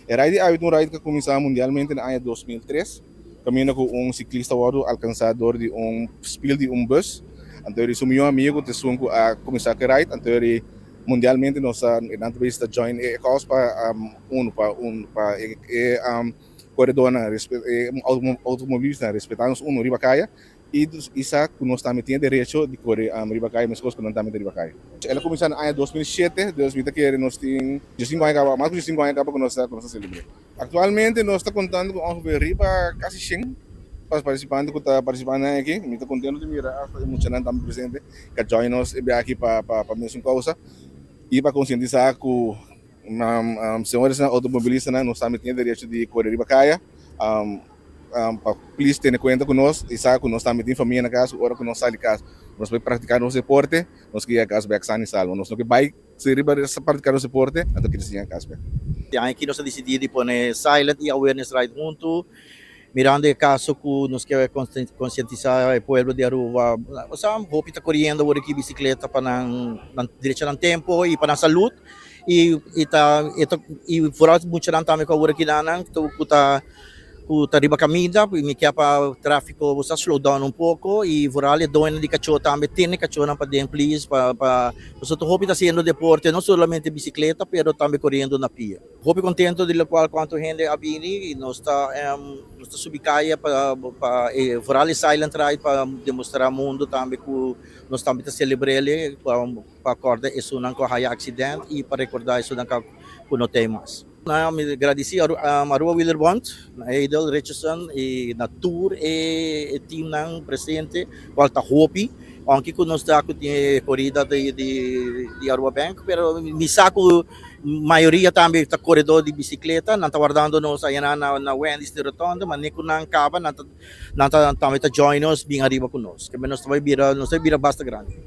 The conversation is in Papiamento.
E ride di awe ta un ride ku a kuminsá mundialmente na aña 2003, kaminda ku un siklista a wòrdu alkansá dor di un spil di un bus. Anto eri su mihó amigu ta esun ku a kuminsá ku e ride. Anto eri mundialmente nos a nan ta bisa ta join e kos pa unu pa un pa e koredónan e outomobilistanan respetá nos unu riba kaya. I sa ku nos tambe tin e derecho di kore riba kaya meskos ku nan tambe ta riba kaya. El a kuminsá na aña 2007, dus mi ta kere nos tin 15 aña kaba, mas ku 15 aña kaba ku nos ta selebr'é. Aktualmente nos ta kontando ku ongeveer riba kasi 100 partisipante ku ta partisipá na aki. Mi ta kontento di mira asta e muchanan tambe presente ku a join nos e biaha aki pa mesun kousa i pa konsientisá ku señoresnan outomobilistanan nos tambe tin e derecho di kore riba kaya. Pa please tene cuenta cu nos y sa cu nos tambe tin famia na cas, ora cu nos sali cas nos bay practica nos deporte, nos ke yega cas bek san y salvo, nos no ke bay riba practica nos deporte anto ke yega cas bek. E aña aki nos a dicidi di pone silent y awareness ride hunto, mirando e caso cu nos ke concientisa e pueblo di Aruba, osea hopi ta coriendo awor aki bicicleta pa nan derecho nan tempo y pa nan salud y ta y vooral muchanan tambe cu awor aki nan cu ta cu ta riba caminda y mi kier pa trafico bo sa slow down un poco y vooral e doñonan di cacho tambe tene cachonan paden please pa pa pasobra hopi ta haciendo deporte no solamente bicicleta pero tambe coriendo na pia. Hopi contento di locual cuanto hende a bini y nos ta nos ta subi caya pa pa e vooral e silent ride pa demostra mundo tambe cu nos tambe ta celebrele pa pa corda esunnan cu a haya accident y pa recorda esunnan cu no tey mas. Mi gradisí Aruba Wielerbond, na Edel Richardson i na tur e teamnan presente kual ta hopi, ounke ku nos ta ku tin e korida di di Aruba Bank, pero mi sa ku mayoria tambe ta koredó di bisikleta, nan ta wardando nos ayanan na Wendy's di Rotonda, mane ku nan kaba nan ta nan ta tambe ta join nos bin ariba ku nos, nos ta bai bira nos ta bira basta grandi.